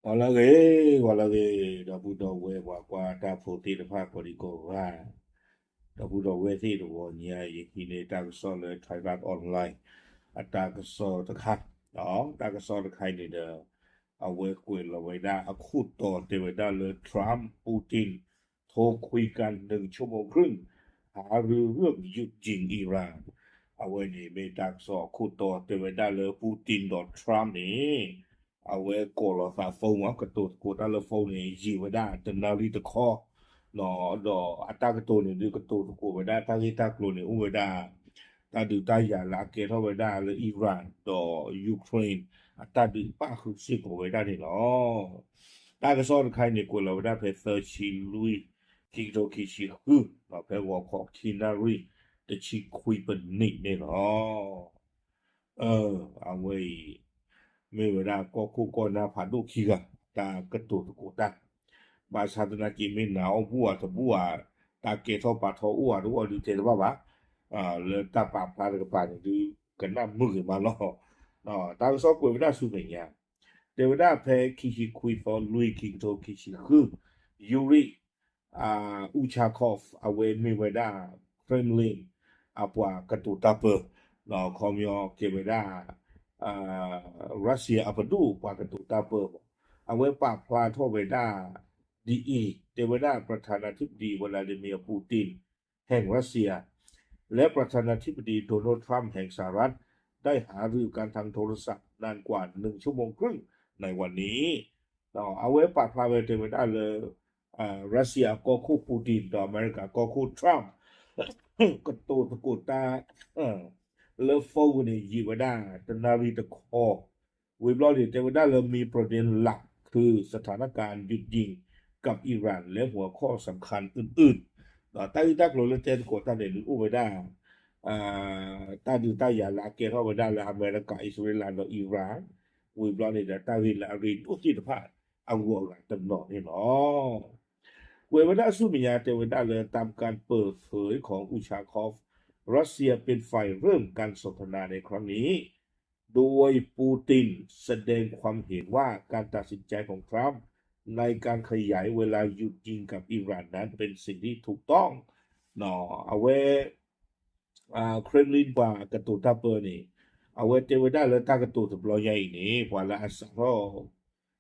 ဂီၤလၢအဂ့ၤ, ဂီၤလၢအဂ့ၤ, ဒီပုၢ်ဒီဝဲၢ်ပှၤကွၢ်တၢ်ဖိသ့ၣ်တဖၣ်ကိးဒံကိးဂၤ, ဒီပုၢ်ဒီဝဲၢ်သ့ၣ်တဂီၤညါ ယဟံးန့ၢ်တၢ်ကစီၣ်လၢ Thairath Online အတၢ်ကစီၣ်တခါ, တၢ်ကစီၣ်တခါအံၤန့ၣ်ဒီး အဝဲကွဲးလီၤဝဲဒၣ်အခိၣ်တီတဲဝဲဒၣ်လၢ Trump Putin โทรคุยกันหนึ่งชั่วโมงครึ่ง หารือเรื่องหยุดยิงอิหร่าน အဝဲန့ၣ်မ့ၢ်တၢ်ကစီၣ်အခိၣ်တီတဲဝဲဒၣ်လၢ Putin ဒီး Trump န့ၣ် အဝဲကိးလိာ်သး phone မ့ၢ် ကတိၤသကိးတၢ်လၢ phone န့ၣ် ယံာ်ဝဲဒၣ်တနၣ်ရံၣ်တခီ, ဒီးအတၢ်ကတိၤန့ၣ်ဒုးကတိၤသကိးဝဲဒၣ်တၢ်ဂ့ၢ်တၢ်ကျိၤန့ၣ် အိၣ်ဝဲဒၣ် တၢ်ဒုးတၢ်ယၤလၢအကဲထီၣ်ဝဲဒၣ်လၢ Iran ဒီး Ukraine အတၢ်ဒုးပၣ်ဃုာ်စ့ၢ်ကီးဝဲဒၣ်န့ၣ်လီၤ. တၢ်ကစီၣ်တခါအံၤန့ၣ် ကွဲးလီၤဝဲဒၣ်ဖဲသၢဆံလွံၢ် ခံကထိခံဆံဃု, ဖဲဂီၤခီခံနၣ်ရံၣ်တဆံခွံပနံးန့ၣ်လီၤ. အဝဲအံၤ မ့ၢ်ဝဲဒၣ်ကီၢ်ခိၣ်ကီၢ်နၢ်ဖးဒိၣ်ခံဂၤ တၢ်ကတိၤသကိးတၢ်, ဘၣ်ဆၣ်သနာ်က့ မ့ၢ်နၤအီၣ်ဘူၣ်အတဘူၣ်ဧါ, တၢ်ကဲထီၣ်ပာ်ထီၣ်အိၣ်ဧါတအိၣ်ဒုးတဲတဘၣ်ဘၣ်, လၢတၢ်ပာ်ဖျါတကပၤန့ၣ်ဒုး ကနၣ်မုာ်ဂ့ၤမးလီၤ. တၢ်ကစီၣ်ကွဲးဝဲဒၣ်ဆူမဲာ်ညါ, တဲဝဲဒၣ်ဖဲခံဆံခွံသီလွံၢ် ခံကထိခံဆံဃု, Yuri Ushakov အဝဲမ့ၢ်ဝဲဒၣ် Kremlin အပှၤကတိၤတၢ်ပၢ, ခီပညီကဲဝဲဒၣ် Russia အပဒိၣ်ပှၤကတိၤတၢ်ပၢမး, အဝဲပာ်ဖျါထီၣ်ဝဲဒၣ်ဒ်အံၤ, တဲဝဲဒၣ် ประธานาธิบดี Vladimir Putin แห่งรัสเซีย และประธานาธิบดี โดนัลด์ ทรัมป์ แห่งสหรัฐ ได้หารือกันทางโทรศัพท์นานกว่าหนึ่งชั่วโมงครึ่งในวันนี้ အဝဲပာ်ဖျါဝဲတဲဝဲဒၣ်လၢ Russia ကီၢ်ခိၣ် Putin ဒီး အမဲရကၤကီၢ်ခိၣ် Trump ကတိၤသကိးတၢ် လၢ phone န့ၣ် ယံာ်ဝဲဒၣ်တနၣ်ရံၣ်တခီ, ဝံၤဘျီန့ၣ် တဲဝဲဒၣ်လၢ มีประเด็นหลักคือสถานการณ์หยุดยิงกับอิหร่านและหัวข้อสำคัญอื่นๆ ဒီးတၢ်ဂ့ၢ်တၢ်ကျိၤလၢတဲသကိးတၢ်န့ၣ် ဒုးအိၣ်ဝဲဒၣ် တၢ်ဒုးတၢ်ယၤလၢအကဲထီၣ်ဝဲဒၣ်လၢအမဲရကၤ အံၣ်စရ့လးဒီး Iran, ဝံၤဘျီန့ၣ်ဒီး တၢ်ဂ့ၢ်လၢအရ့ဒိၣ်သ့ၣ်တဖၣ်အဂုၤအဂၤတနီၤန့ၣ်လီၤ. ကွဲးဝဲဒၣ်ဆူမဲာ်ညါတဲဝဲဒၣ်လၢ ตามการเปิดเผยของ Ushakov รัสเซียเป็นฝ่ายเริ่มการสนทนาในครั้งนี้ โดยปูตินแสดงความเห็นว่าการตัดสินใจของทรัมป์ในการขยายเวลาหยุดยิงกับอิหร่านนั้นเป็นสิ่งที่ถูกต้อง အဝဲ Kremlin ပှၤကတိၤတၢ်ပၢန့ၣ် အဝဲတဲဝဲဒၣ်လၢတၢ်ကတိၤတဘျီညါအံၤန့ၣ် ပှၤလၢအစးထီၣ်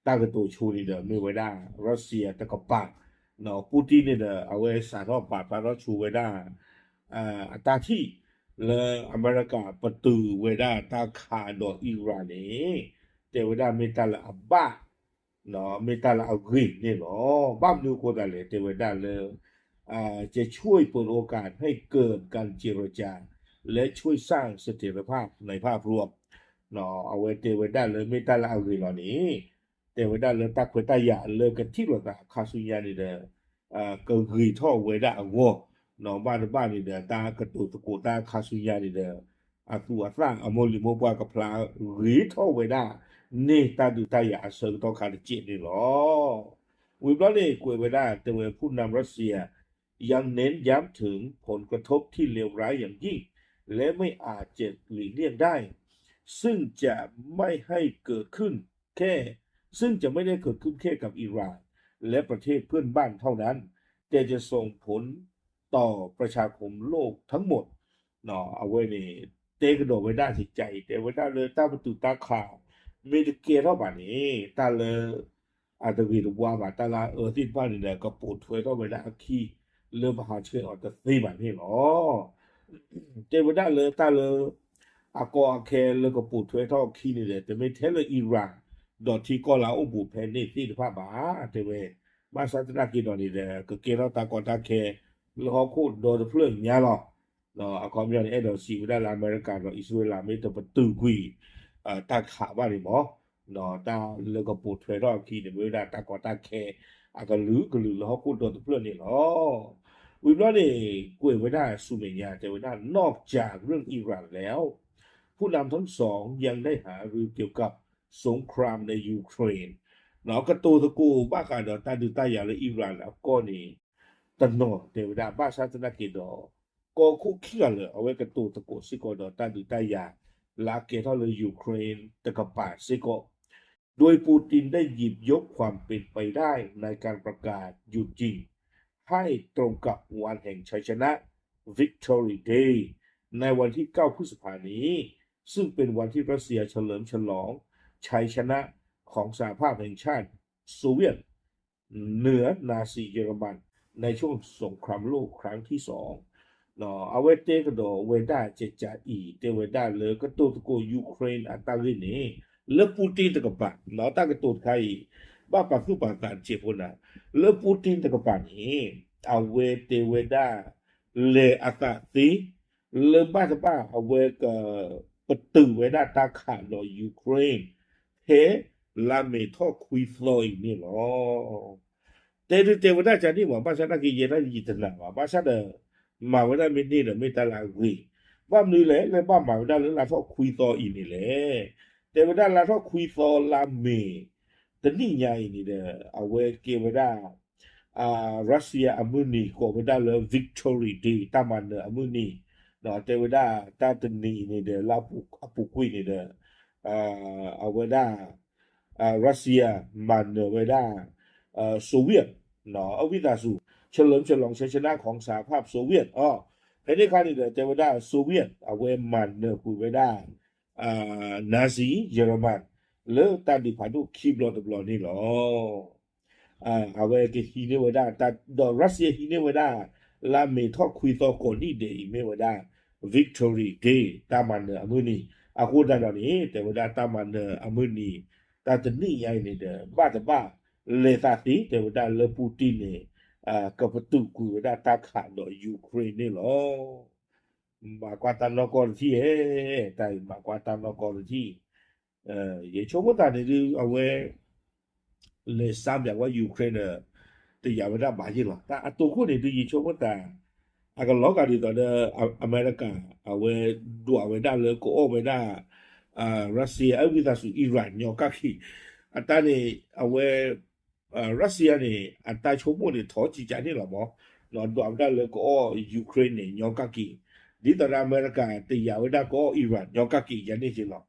တၢ်ကတိၤဆိန့ၣ်ဒီး မ့ၢ်ဝဲဒၣ် Russia တကပၤ, Putin န့ၣ်ဒီး အဝဲစးထီၣ်ပာ်ဖျါထီၣ်ဆိဝဲဒၣ် အတၢ်ထံၣ် လၢအမဲရကၤပတုာ်ဝဲဒၣ်တၢ်ခးဒီး Iran န့ၣ် တဲဝဲဒၣ်မ့ၢ်တၢ်လၢအဘၣ် မ့ၢ်တၢ်လၢအဂ့ၤန့ၣ်လီၤ. ဘၣ်မနုၤအဃိသတးလဲၣ် တဲဝဲဒၣ်လၢ จะช่วยเปิดโอกาสให้เกิดการเจรจา และช่วยสร้างเสถียรภาพในภาพรวม အဝဲတဲဝဲဒၣ်လၢမ့ၢ်တၢ်လၢအဂ့ၤလီၤန့ၣ် တဲဝဲဒၣ်လၢတၢ်ခွဲးတၢ်ယာ်လၢကထံၣ်လိာ်သးခါဆူညါန့ၣ်ဒီး ကဂ့ၤထီၣ်ဝဲဒၣ်အဂီၢ်, ဘၣ်တဘၣ်န့ၣ်ဒီး တၢ်ကတိၤသကိးတၢ်ခါဆူညါန့ၣ်ဒီး အသူးအသၣ်အမိၢ်လံၤမိၢ်ပှၢ်ကဖျါဂ့ၤထီၣ်ဝဲဒၣ် န့ၢ်တၢ်ဒုးတၢ်ယၤအဆၢကတီၢ်ခါတစဲးန့ၣ်လီၤ. ဝံၤဘျီန့ၣ် ကွဲးဝဲဒၣ်တဲဝဲ ผู้นำรัสเซีย ยังเน้นย้ำถึงผลกระทบที่เลวร้ายอย่างยิ่ง และไม่อาจจะหลีกเลี่ยงได้ ซึ่งจะไม่ให้เกิดขึ้นแค่ ซึ่งจะไม่ได้เกิดขึ้นแค่กับอิหร่านและประเทศเพื่อนบ้านเท่านั้น แต่จะส่งผล ต่อประชาคมโลกทั้งหมด အဝဲန့ၣ် တဲကဒီးဝဲဒၣ်စံးကါအံၤ တဲဝဲဒၣ်လၢတၢ်ပတုာ်တၢ်ခး မ့ၢ်တကဲထီၣ်ဘၣ်န့ၣ် တၢ်လၢ အတဂ့ၤတဝါဘၣ် တၢ်လၢအအၢသ့ၣ်တဖၣ်န့ၣ်ဒီး ကပိာ်ထွဲထီၣ်ဝဲဒၣ်အခံ လၢပဟးဆှဲးအီၤတသ့ဘၣ်န့ၣ်လီၤ. တဲဝဲဒၣ်လၢတၢ်လၢ အကီအခဲလၢကပိာ်ထွဲထီၣ်အခံန့ၣ်ဒီး တမ့ၢ်ထဲလၢ Iran ဒီးထံကီၢ်လၢအအိၣ်ဘူးဖဲန့ၣ်သ့ၣ်တဖၣ်ဘၣ် တဲဝဲ, ဘၣ်ဆၣ်သနာ်က့ဒီးန့ၣ်ဒီး ကကဲထီၣ်တၢ်ကီတၢ်ခဲ လၢဟီၣ်ခိၣ်ဒီတဖျၢၣ်ညါလီၤ. အခီပညီန့ၣ် အဲၣ်ဒိးစံးဝဲဒၣ်လၢအမဲရကၤဒီးအံၣ်စရ့လးမ့ၢ်တပတုာ်ကွံာ် တၢ်ခးဘၣ်န့ၣ်မး တၢ်လၢကပိာ်ထွဲထီၣ်အခံန့ၣ် မ့ၢ်ဝဲဒၣ်တၢ်ကီတၢ်ခဲ အကလုာ်ကလုာ်လၢဟီၣ်ခိၣ်ဒီတဖျၢၣ်န့ၣ်လီၤ. ဝံၤဘျီန့ၣ် ကွဲးဝဲဒၣ်ဆူမဲာ်ညါ တဲဝဲဒၣ် นอกจากเรื่องอิหร่านแล้ว ผู้นำทั้งสองยังได้หารือเกี่ยวกับสงครามในยูเครน ကတိၤသကိးဘၣ်ဃးဒီးတၢ်ဒုးတၢ်ယၤလၢ Iran အကီၢ်န့ၣ် တနီၤ တဲဝဲဒၣ် ဘၣ်ဆၣ်သနာ်က့ဒီး ကီၢ်ခိၣ်ခံဂၤလၢာ် အဝဲကတိၤသကိးစ့ၢ်ကီးဒီးတၢ်ဒုးတၢ်ယၤ လၢအကဲထီၣ်လၢ Ukraine တကပၤစ့ၢ်ကီး โดยปูตินได้หยิบยกความเป็นไปได้ในการประกาศหยุดยิงให้ตรงกับวันแห่งชัยชนะ Victory Day ในวันที่เก้าพฤษภานี้ ซึ่งเป็นวันที่รัสเซียเฉลิมฉลองชัยชนะของสหภาพแห่งชาติโซเวียต เหนือนาซีเยอรมันในช่วงสงครามโลกครั้งที่สอง အဝဲတဲကဒီးဝဲဒၣ်ကကအံၤ တဲဝဲဒၣ်လၢကတိၤသကိး Ukraine အတၢ်ဂ့ၢ်န့ၣ် လၢ Putin တကပၤ တၢ်ကတိၤတခါအံၤ ဘၣ်ပာ်သူၣ်ပာ်သးတစဲးဖိနၤ လၢ Putin တကပၤန့ၣ် အဝဲတဲဝဲဒၣ် လဲၤအသးသ့ လၢဘၣ်တဘၣ်အဝဲက ပတုာ်ဝဲဒၣ်တၢ်ခးဒီး Ukraine ဖဲလါမ့ၤထီၣ်ခွံသီအံၤန့ၣ်လီၤ. တဲဒုးတဲဝဲဒၣ်ကန့ၣ်မး ဘၣ်ဆၣ်နာ်က့ယဲဒၣ်ယတနာ်ဘၣ် ဘၣ်ဆၣ်ဒီး မၤဝဲဒၣ်မ့ၢ်န့ၢ်ဒီးမ့ၢ်တၢ်လၢအဂ့ၤ, ဘၣ်မနုၤလဲၣ် လၢဘၣ်မၤဝဲဒၣ်လၢလါထီၣ်ခွံသီအံၤန့ၣ်လဲၣ်. တဲဝဲဒၣ်လါထီၣ်ခွံသီလါမ့ၤ တနံၣ်ညါအံၤန့ၣ်ဒီး အဝဲကဲဝဲဒၣ် Russia အမုၢ်နံၤ ကိးဝဲဒၣ်လၢ Victory Day တၢ်မၤနၢၤအမုၢ်နံၤ, ဒီးတဲဝဲဒၣ်တၢ်တနံၤအံၤန့ၣ်ဒီး လၢအပူၤကွံာ်န့ၣ်ဒီး အဝဲဒၣ် Russia မၤနၢၤဝဲဒၣ် Soviet အဝံသးစူၤ เฉลิมฉลองชัยชนะของสหภาพโซเวียต အီၤ ဖဲန့ၣ်အခါန့ၣ်ဒီး တဲဝဲဒၣ် Soviet အဝဲမၤနၢၤကွံာ်ဝဲဒၣ် နာဇီ ယရမန် လၢတၢ်ဒုးဖးဒိၣ်ခံဘျီတဘျီန့ၣ်လီၤ. အဝဲကဟံးန့ၢ်ဝဲဒၣ် ဒီး Russia ဟံးန့ၢ်ဝဲဒၣ် လါမ့ၤထီၣ်ခွံသီကိးနံၣ်ဒဲးအံၤမ့ၢ်ဝဲဒၣ် Victory Day တၢ်မၤနၢၤအမုၢ်နံၤ, အဃိသတးဒီးန့ၣ် တဲဝဲဒၣ်တၢ်မၤနၢၤအမုၢ်နံၤ တၢ်တနံၣ်ညါအံၤန့ၣ်ဒီး ဘၣ်တဘၣ်လဲၤသးသ့ တဲဝဲဒၣ်လၢ Putin န့ၣ် ကပတုာ်ကွံာ်ဝဲဒၣ်တၢ်ခးဒီး Ukraine န့ၣ်လီၤ. မၤကွၢ်တၢ်နီၢ်ကီၢ်တထံၣ်ဧါ, တၢ်အံၤမၤကွၢ်တၢ်နီၢ်ကီၢ်တထံၣ်, ယဆိကမိၣ်သးန့ၣ်ဒုး အဝဲ လဲၤစါမၠးဝဲ Ukraine ဒီး တယာ်ဝဲဒၣ်ဘၣ်ယ့ၢ်လီၤ. တၢ်အတိခိၣ်န့ၣ်ဒုး ယဆိကမိၣ်သး အကလီၤဂာ်ဒ်သိးဒီး အမဲရကၤ အဝဲဒွးဝဲဒၣ်လၢကအီၣ်ဝဲဒၣ် Russia အဝံသးစူၤ Iran ညီကၣ်က့ၤ, အတၢ်န့ၣ် အဝဲ Russia န့ၣ် အတၢ်ဆိကမိၣ်န့ၣ် ထီၣ်ကံကးန့ၣ်လီၤမး, ဒွးဝဲဒၣ်လၢကအီၣ် Ukraine န့ၣ် ညီကၣ်က့ၤ, ဒ်သိးဒီးအမဲရကၤ တယာ်ဝဲဒၣ်ကအီၣ် Iran ညီကၣ်က့ၤယၤန့ၣ်က့ၤလီၤ.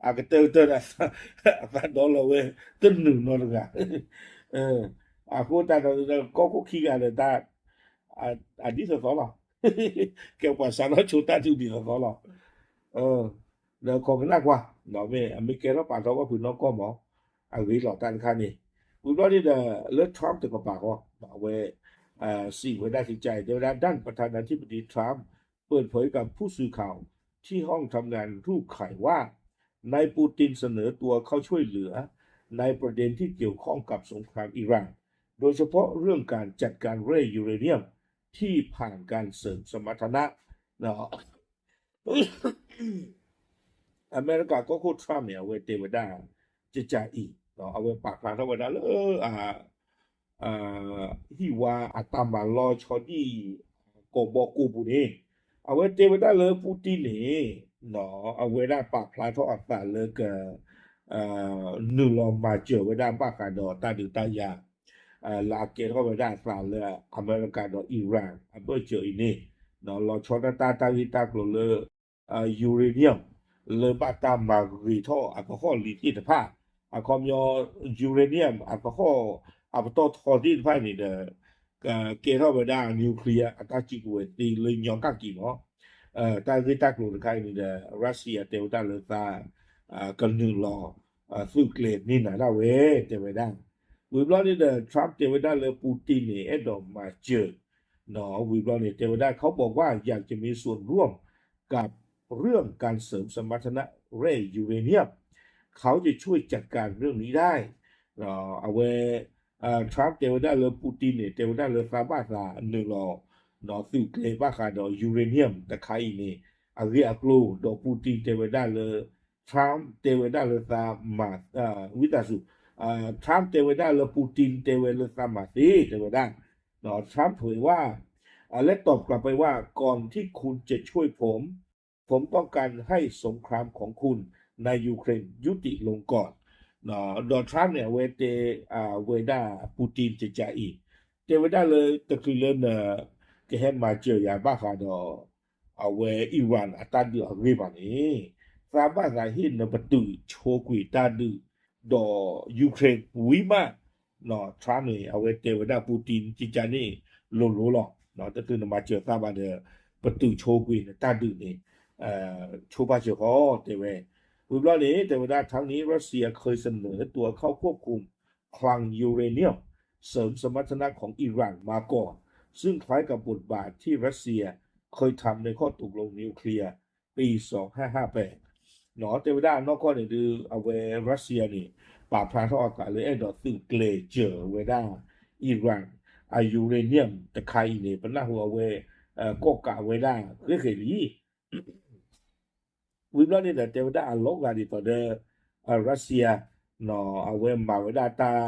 အကတၢၢ်ကတၢၢ်ဒီး အသးဒီလီၤဝဲ တနုာ်နီတဂၤ အဃိတၢ်ဒီး ကီၢ်ခိၣ်ခံဂၤဒီးတၢ် အဒ်သိးသိးလီၤ. ကဲပှၤစးထီၣ်ဆိတၢ်ဒုးဒ်သိးသိးလီၤ. ဒီးခိးကနၣ်ကွၢ် မ့ၢ်အမ့ၢ်ကဲထီၣ်ပာ်ထီၣ်ဝဲဖုးနီၢ်ကီၢ်မး, အဂ့ၤလီၤတၢ်တခါန့ၣ်, ဝံၤဘျီန့ၣ်ဒီး လၢ Trump တကပၤဃီ အဝဲ စံးဝဲဒၣ်ကကအံၤ တဲဝဲဒၣ် ด้านประธานาธิบดี Trump เปิดเผยกับผู้สื่อข่าวที่ห้องทำงานรูปไข่ว่า นายปูตินเสนอตัวเข้าช่วยเหลือ ในประเด็นที่เกี่ยวข้องกับสงครามอิหร่าน โดยเฉพาะเรื่องการจัดการแร่ยูเรเนียมที่ผ่านการเสริมสมรรถนะ အမဲရကၤကီၢ်ခိၣ် Trump န့ၣ် အဝဲတဲဝဲဒၣ် ကကအံၤ အဝဲပာ်ဖျါထီၣ်ဝဲဒၣ်လၢ ဟံၣ်ဝါအတၢ်မၤလီၤဆီဒံၣ် ကိးဘီကိးပူၤန့ၣ် အဝဲတဲဝဲဒၣ်လၢ Putin န့ၣ် အဝဲဒၣ်ပာ်ဖျါထီၣ်အသးလၢက နုာ်လီၤမၤစၢၤဝဲဒၣ်ဘၣ်ဃးဒီးတၢ်ဒုးတၢ်ယၤ လၢအကဲထီၣ်ဝဲဒၣ်အသးလၢအမဲရကၤဒီး Iran အဘၢၣ်စၢၤအံၤန့ၣ် လီၤဆီဒၣ်တၢ်တၢ်ဂ့ၢ်တၢ်ကျိၤလၢ uranium လၢဘၣ်တၢ်မၤဂ့ၤထီၣ်အကဟီၣ်လံၤသ့ၣ်တဖၣ်, အခီပညီ uranium အကဟီၣ်အပတီၢ်ထီသ့ၣ်တဖၣ်န့ၣ်ဒီး ကကဲထီၣ်ဝဲဒၣ် nuclear အတၢ်စုကဝဲၤသ့လၢညီကၣ်က့ၤမး, တၢ်ဂ့ၢ်တၢ်ကျိၤတခါအံၤန့ၣ်ဒီး Russia တဲဝဲဒၣ်လၢသး ကနုာ်လီၤ သုးကျဲၤန့ၢ်နၤဒၣ်ဝဲ တဲဝဲဒၣ်. ဝံၤဘျီန့ၣ်ဒီး Trump တဲဝဲဒၣ်လၢ Putin န့ၣ် အဲၣ်ဒိးမၤစၢၤ ဝံၤဘျီန့ၣ် တဲဝဲဒၣ် เขาบอกว่าอยากจะมีส่วนร่วมกับเรื่องการเสริมสมรรถนะแร่ยูเรเนียม เขาจะช่วยจัดการเรื่องนี้ได้ အဝဲ Trump တဲဝဲဒၣ်လၢ Putin န့ၣ် တဲဝဲဒၣ်လၢသးဘၣ်သးနုာ်လီၤ သုးကျဲၤဘၣ်ဃးဒီး uranium တခါအံၤန့ၣ် အဂ့ၢ်အကျိၤ ဒီး Putin တဲဝဲဒၣ်လၢ Trump တဲဝဲဒၣ်လၢသးမၤ ဝံသးစူၤ Trump တဲဝဲဒၣ်လၢ Putin တဲဝဲလၢသးမၤသ့ တဲဝဲဒၣ် Trump เผยว่า และตอบกลับไปว่า ก่อนที่คุณจะช่วยผม ผมต้องการให้สงครามของคุณในยูเครนยุติลงก่อน ဒီး Trump န့ၣ် အဝဲတဲ ဝဲဒၣ် Putin ကကအံၤ တဲဝဲဒၣ်လၢ တချုးလၢနကဟဲမၤစၢၤယၤဘၣ်ဃးဒီး အဝဲ Iran အတၢ်ဒုးအဂ့ၢ်ဘၣ်န့ၣ် သးဘၣ်သးဟ့ၣ်နပတုာ်ဆိကွံာ်တၢ်ဒုး ဒီး Ukraine ဝံၤမး Trump န့ၣ် အဝဲတဲဝဲဒၣ် Putin ကကန့ၣ်လိၤလိၤလီၤ. တချုးနမၤစၢၤသးဘၣ်ဒီး ပတုာ်ဆိကွံာ်နတၢ်ဒုးန့ၣ် ဆိပာ်စၢၤဃီ တဲဝဲ. ဝံၤဘျီန့ၣ် တဲဝဲဒၣ် ထၢန့ၣ် Russia เคยเสนอตัวเข้าควบคุมคลังยูเรเนียม เสริมสมรรถนะของอิหร่านมาก่อน ซึ่งคล้ายกับบทบาทที่รัสเซียเคยทำในข้อตกลงนิวเคลียร์ปีสองห้าห้าแปด တဲဝဲဒၣ်အနီၢ်ကီၢ်န့ၣ်ဒုး အဝဲ Russia န့ၣ် ပာ်ဖျါထီၣ်အသးလၢအဲၣ်ဒိးသုးကျဲၤစၢၤဝဲဒၣ် Iran အ uranium တခါအံၤန့ၣ် ပနၢ်ဟူအဝဲ ကီၣ်ကးဝဲဒၣ်ဂ့ၢ်ဃဲၤလံ ဝံၤဘျီန့ၣ်ဒီး တဲဝဲဒၣ်အလီၤဂာ်ဒ်သိးဒီး Russia အဝဲမၤဝဲဒၣ်တၢ်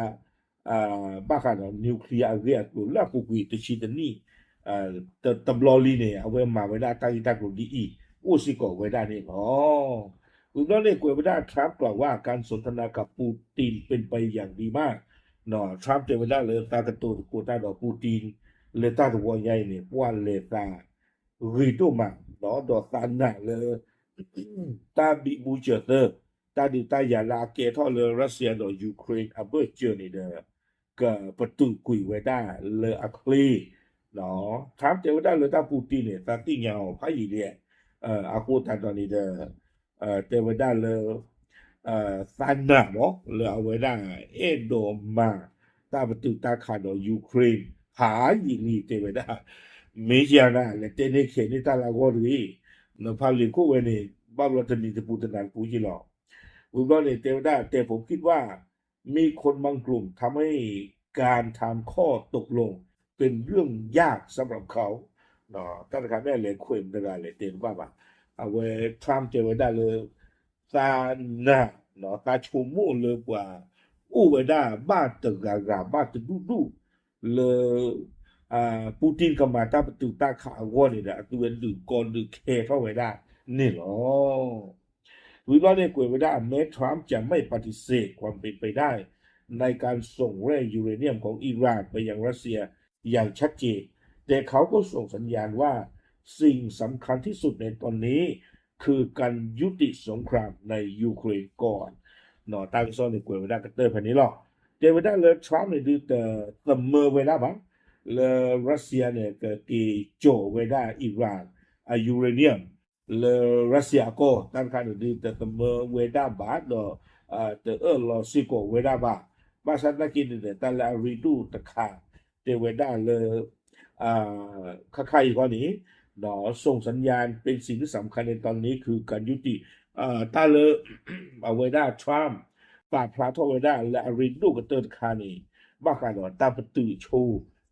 ဘၣ်ဃးဒီး nuclear အဂ့ၢ်အကျိၤလၢအပူၤကွံာ်တဆံတနံၣ် တဘျီလံန့ၣ် အဝဲမၤဝဲဒၣ်တၢ်ဂ့ၢ်တၢ်ကျိၤဒ်အံၤ အိၣ်စ့ၢ်ကီးဝဲဒၣ်န့ၣ်လီၤ. ဝံၤဘျီန့ၣ် ကွဲးဝဲဒၣ် Trump ကီးဝဲ การสนทนากับปูตินเป็นไปอย่างดีมาก Trump တဲဝဲဒၣ်လၢသးကတိၤသကိးတၢ်ဒီး Putin လၢတၢ်တဝီညါအံၤန့ၣ် ပှၤလဲၤသး ဂ့ၤဒိၣ်မး ဒီးသးနာ်လၢ တၢ်ဘံဘူစၢၤသၢ တၢ်ဒုးတၢ်ယၤလၢအကဲထီၣ်လၢ Russia ဒီး Ukraine အဘၢၣ်စၢၤန့ၣ်ဒီး ကပတုာ်ကွံာ်ဝဲဒၣ်လၢအချ့ Trump တဲဝဲဒၣ်လၢတၢ် Putin န့ၣ် သးသ့ၣ်ညါအီၤဖးယံာ်လံ အဃိသတးဒီးန့ၣ်ဒီး တဲဝဲဒၣ်လၢ သးနာ်မး လၢအဝဲဒၣ်အဲၣ်ဒိးမၤတၢ်ပတုာ်တၢ်ခးဒီး Ukraine ဖးယံာ်လံ တဲဝဲဒၣ် မ့ၢ်ယၤနၤ လဲၤတဲန့ၢ်ခဲန့ၢ်တၢ်လၢအဂီၢ်တဂ့ၤ နဖးလံာ်ခိၣ်ဝဲန့ၣ် ဘၣ်ဘျီတနံၤတပူၤတနၤတပူၤက့လီၤ. ဝံၤဘျီန့ၣ် တဲဝဲဒၣ် แต่ผมคิดว่ามีคนบางกลุ่มทำให้การทำข้อตกลงเป็นเรื่องยากสำหรับเขา တၢ်တခါမ့ၢ်အလဲၤခွဲးမတဂၤလဲၤတဲတဘၣ်ဘၣ်. အဝဲ Trump တဲဝဲဒၣ်လၢ သးနာ် သးဆိကမိၣ်လၢပှၤအိၣ်ဝဲဒၣ်ဘၣ်တဂၤဂၤဘၣ်တဒူၣ်ဒူၣ် လၢ Putin ကမၤတၢ်ပတုာ်တၢ်ခးအဂီၢ်န့ၣ်ဒီး အသုဝဲဒုးကီဒုးခဲထီၣ်ဝဲဒၣ်န့ၣ်လီၤ. ဝံၤဘျီန့ၣ် ကွဲးဝဲဒၣ် แม้ทรัมป์จะไม่ปฏิเสธความเป็นไปได้ในการส่งแร่ยูเรเนียมของอิหร่านไปยังรัสเซียอย่างชัดเจน แต่เขาก็ส่งสัญญาณว่าสิ่งสำคัญที่สุดในตอนนี้คือการยุติสงครามในยูเครนก่อน တၢ်ကစီၣ်န့ၣ်ကွဲးဝဲဒၣ်ကတၢၢ်ဖဲန့ၣ်လီၤ. တဲဝဲဒၣ်လၢ Trump န့ၣ်ဒုးတသမၢဝဲဒၣ်ဘၣ် လၢ Russia န့ၣ် ကက့ၤကၠီၤဝဲဒၣ် Iran အ uranium လၢ Russia အကီၢ် တၢ်တခါန့ၣ်ဒုးတသမၢဝဲဒၣ်ဘၣ်ဒီး တအၢၣ်လီၤစ့ၢ်ကီးဝဲဒၣ်ဘၣ်. ဘၣ်ဆၣ်သနာ်က့န့ၣ်ဒီး တၢ်လၢအရ့ဒိၣ်တခါ တဲဝဲဒၣ်လၢ ခါခါအံၤဃီန့ၣ် ส่งสัญญาณเป็นสิ่งที่สำคัญในตอนนี้คือการยุติ တၢ်လၢ အဝဲဒၣ် Trump ပာ်ဖျါထီၣ်ဝဲဒၣ်လၢအရ့ဒိၣ်ကတၢၢ်တခါန့ၣ် ဘၣ်ဃးဒီးတၢ်ပတုာ်ဆိ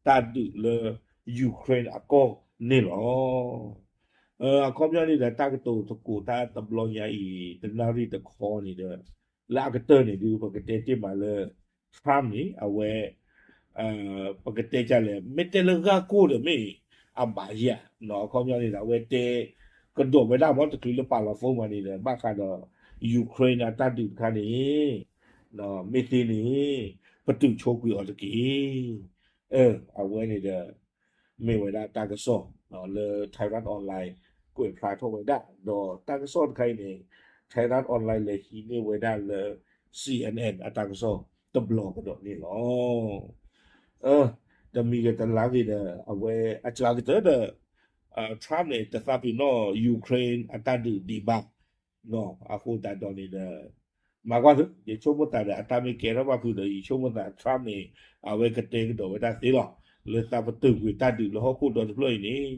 တၢ်ဒုးလၢ Ukraine အကီၢ်န့ၣ်လီၤ. အခီပညီန့ၣ်ဒီး တၢ်ကတိၤသကိးတၢ်တဘျီညါအံၤ တနၣ်ရံၣ်တခီန့ၣ်ဒီး လၢအကတၢၢ်န့ၣ်ဒုး ပကတဲတ့ၢ်မးလၢ Trump န့ၣ် အဝဲ ပကတဲဒ်လဲၣ် မ့ၢ်တဲလၢဂၢ်ကိၢ်ဒီးမ့ၢ်အဘၣ်ယၤ အခီပညီန့ၣ်ဒီး အဝဲတဲကဒီးဝဲဒၣ်မ့ၢ်တချုးလၢပာ်လီၤ phone မးန့ၣ်ဒီး ဘၣ်ဃးဒီး Ukraine အတၢ်ဒုးတခါန့ၣ် မ့ၢ်သ့န့ၣ် ပတုာ်ဆိကွံာ်အီၤတက့ၢ်. အဝဲန့ၣ်ဒီး မ့ၢ်ဝဲဒၣ်တၢ်ကစီၣ် လၢ Thairath Online ကွဲးဖျါထီၣ်ဝဲဒၣ် ဒီးတၢ်ကစီၣ်တခါအံၤန့ၣ် Thairath Online လဲၤဟံးန့ၢ်ဝဲဒၣ်လၢ C N N အတၢ်ကစီၣ်တဘျီကဒီးန့ၣ်လီၤ. တမံၤဂ့ၤတလါဂ့ၤဒီး အဝဲအစှၤကတၢၢ်ဒီး Trump န့ၣ် တသးပ့ၤနီၣ် Ukraine အတၢ်ဒုးဒံးဘၣ် အဃိသတးဒီးန့ၣ်ဒီး မၤကွၢ်သု ယဆိကမိၣ်သးဒီး အတၢ်မ့ၢ်ကဲထီၣ်ဘၣ်ဖုးဒီး ယဆိကမိၣ်သး Trump န့ၣ် အဝဲကတဲကဒီးဝဲဒၣ်သ့လီၤ. လၢသးပတုာ်ကွံာ်တၢ်ဒုးလၢဟီၣ်ခိၣ်ဒီတဖျၢၣ်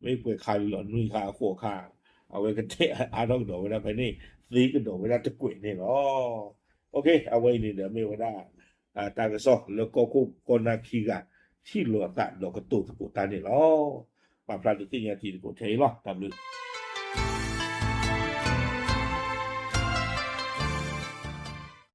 အံၤန့ၣ် မ့ၢ်ပှဲၤခါလံလီၤ နွံခါအဃိးခါ အဝဲကတဲအါထီၣ်ကဒီးဝဲဒၣ်ဖဲန့ၣ် သ့ကဒီးဝဲဒၣ်တကွဲးန့ၣ်လီၤ. အဝဲအံၤန့ၣ်ဒီးမ့ၢ်ဝဲဒၣ် တၢ်ကစီၣ်လၢကီၢ်ခိၣ်ကီၢ်နၢ်ခံဂၤ ထံၣ်လိာ်အသးဒီးကတိၤသကိးတၢ်န့ၣ်လီၤ. ပာ်ဖျါဒုးသ့ၣ်ညါတံၤသကိးထဲအံၤလီၤ. တၢ်ဘျုး